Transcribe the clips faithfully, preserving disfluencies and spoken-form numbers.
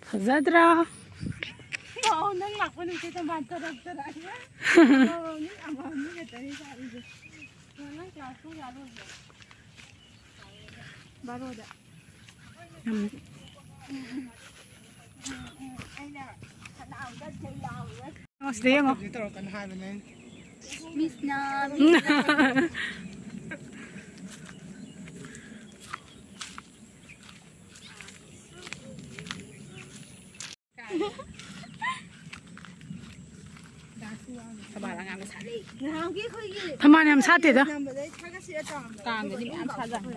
ꯐꯖꯗ꯭ꯔꯥ? ꯑꯣ, ꯅꯪ ꯂꯥꯛꯄ ꯅꯨꯃꯤꯠꯇ ꯃꯥꯟ ꯇꯔꯛ ꯇꯔꯛ꯫ ꯑꯃꯅꯤ, ꯑꯃꯅꯤ ꯈꯛꯇꯅꯤ ꯆꯥꯔꯤꯁꯦ꯫ ꯅꯪ ꯀ꯭ꯂꯥꯁ ꯄꯨꯡ ꯀꯌꯥ ꯂꯣꯏꯒꯦ? ꯕꯥꯔꯣꯗ꯫ ꯎꯝ꯫ ꯑꯩꯅ ꯐꯅꯌꯥꯝ ꯆꯠꯈ꯭ꯔꯦ ꯂꯥꯎꯔꯦ꯫ ꯌꯦꯡꯉꯣ, ꯁꯤꯗ ꯌꯦꯡꯉꯣ꯫ ꯇꯧꯔꯛꯀꯅꯨ ꯍꯥꯏꯕꯅꯦ꯫ ꯃꯤꯁꯅ ꯅꯍꯥꯟꯒꯤ ꯑꯩꯈꯣꯏꯒꯤ ꯊꯝꯕꯥꯜ ꯌꯥꯝ ꯁꯥꯠꯇꯦꯗ꯫ ꯅꯝꯕꯗꯩ ꯊꯥꯒꯠꯁꯤꯔ ꯇꯧꯔꯝꯕꯅꯦ꯫ ꯀꯥꯡꯗꯗꯤ ꯃꯌꯥꯝ ꯁꯥꯠꯂꯝꯃꯦ꯫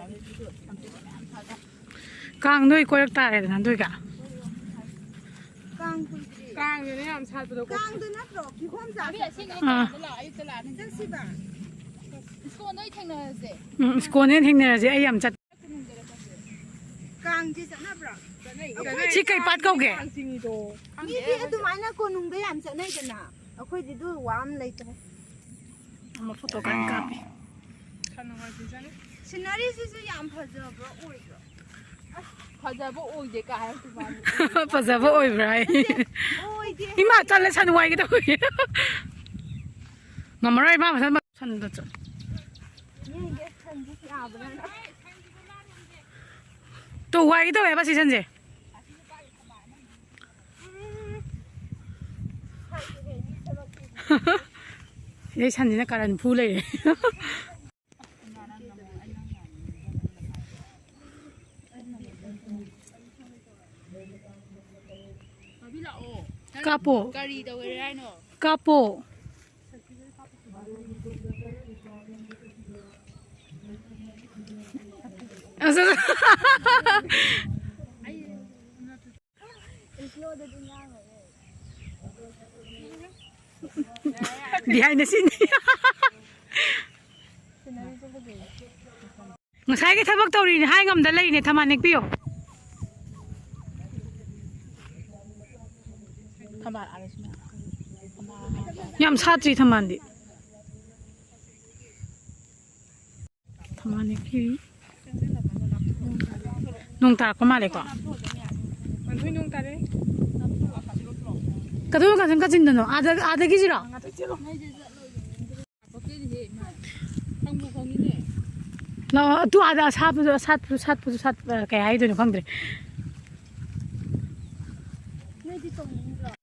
ꯀꯥꯡꯗꯣ ꯑꯩ ꯀꯣꯏꯔꯛ ꯇꯥꯔꯦꯗꯅ ꯑꯗꯨꯏꯒ꯫ ꯀꯥꯡ ꯀꯨꯏꯗ꯭ꯔꯤ꯫ ꯀꯥꯡꯗꯅꯦ ꯌꯥꯝ ꯁꯥꯠꯄꯗꯣ꯫ ꯀꯥꯡꯗ ꯅꯠꯇ꯭ꯔꯣ ꯀꯤꯍꯣꯝ ꯆꯥꯕ? ꯑꯥ꯫ ꯆꯠꯁꯤꯕ꯫ ꯁ꯭ꯀꯣꯟꯗ ꯑꯩ ꯊꯦꯡꯅꯔꯁꯦ꯫ ꯎꯝ, ꯁ꯭ꯀꯣꯟꯗ ꯊꯦꯡꯅꯔꯁꯦ, ꯑꯩ ꯌꯥꯝ ꯆꯠ꯫ ꯀꯥꯡꯁꯦ ꯆꯠꯅꯕ꯭ꯔꯣ? ꯁꯤ ꯀꯩ ꯄꯥꯠ ꯀꯧꯒꯦ? ꯀꯥꯡ ꯆꯤꯡꯉꯤꯗꯣ꯫ ꯃꯤꯗꯤ ꯑꯗꯨꯃꯥꯏꯅ ꯀꯣꯅꯨꯡꯗ ꯌꯥꯝ ꯆꯠꯅꯩꯗꯅ, ꯑꯩꯈꯣꯏꯗꯤ ꯑꯗꯨ ꯋꯥ ꯑꯃ ꯂꯩꯇ꯭ꯔꯦ꯫ ꯑꯃ ꯐꯣꯇꯣ ꯀꯟꯅ ꯀꯥꯞꯄꯤ꯫ ꯈꯟ ꯅꯨꯡꯉꯥꯏꯇꯦ ꯆꯠꯅꯤ꯫ ꯁꯤꯅꯔꯤꯁꯤꯁꯨ ꯌꯥꯝ ꯐꯖꯕ꯭ꯔꯥ ꯑꯣꯏꯗ꯭ꯔꯣ? ꯐꯖꯕ ꯑꯣꯏꯗꯦ ꯀꯥꯏ ꯍꯥꯏꯔꯛꯇꯣꯏ ꯃꯥꯅꯤ꯫ ꯐꯖꯕ ꯑꯣꯏꯕ꯭ꯔꯥ ꯍꯥꯏ? ꯑꯣꯏꯗꯦ꯫ ꯏꯃꯥ ꯆꯠꯂꯦ, ꯁꯟ ꯋꯥꯏꯒꯦ ꯇꯧꯏ꯫ ꯉꯝꯃꯔꯣꯏ ꯏꯃꯥ ꯃꯊꯟ ꯁꯟꯗ ꯆꯠ꯫ ꯌꯦꯡꯒꯦ ꯁꯟꯁꯤ ꯌꯥꯕ꯭ꯔꯥꯅ꯫ ꯇꯨ ꯋꯥꯏꯒꯦ ꯇꯧꯋꯦꯕ ꯁꯤ ꯁꯟꯁꯦ꯫ ꯁꯤꯗꯩ ꯁꯟꯁꯤꯅ ꯀꯥꯔꯟ ꯐꯨ ꯂꯩꯔꯦ꯫ ꯕꯥꯕꯤ ꯂꯥꯛꯑꯣ꯫ ꯀꯥꯞꯄꯣ꯫ ꯀꯔꯤ ꯇꯧꯒꯦ ꯍꯥꯏꯅꯣ? ꯀꯥꯞꯄꯣ꯫ ꯑꯁ, ꯑꯁ꯫ Behind the scene꯫ ꯉꯁꯥꯏꯒꯤ ꯊꯕꯛ ꯇꯧꯔꯤꯅꯦ ꯍꯥꯏ ꯉꯝꯗ ꯂꯩꯅꯦ꯫ ꯊꯝꯕꯥꯜ ꯅꯦꯛꯄꯤꯌꯣ꯫ ꯌꯥꯝ ꯁꯥꯠꯇ꯭ꯔꯤ ꯊꯝꯕꯥꯜꯗꯤ꯫ ꯊꯝꯕꯥꯜ ꯅꯦꯛꯄꯤꯔꯤ꯫ ꯅꯣꯡ ꯇꯥꯔꯛꯄ ꯃꯥꯜꯂꯦꯀꯣ꯫ ꯅꯣꯏ ꯅꯣꯡ ꯇꯥꯔꯦ꯫ ꯀꯗꯣꯝ ꯀꯥꯆꯤꯟ ꯀꯥꯆꯤꯟꯗꯅꯣ? ꯑꯥꯗ, ꯑꯥꯗꯒꯤꯁꯤꯔꯣ? ꯉꯥꯛꯇ ꯆꯦꯜꯂꯣ꯫ ꯈꯪꯕꯨ ꯈꯪꯉꯤꯅꯦ꯫ ꯂꯥꯛꯑꯣ, ꯑꯗꯨ ꯑꯥꯗ ꯑꯁꯥꯠꯄꯁꯨ, ꯑꯁꯥꯠꯄꯁꯨ, ꯁꯥꯠꯄꯁꯨ, ꯁꯥꯠ-, ꯀꯩ ꯍꯥꯏꯗꯣꯏꯅꯣ ꯈꯪꯗ꯭ꯔꯦ꯫ ꯅꯣꯏꯗꯤ ꯇꯣꯡꯅꯤꯡꯗ꯭ꯔꯣ?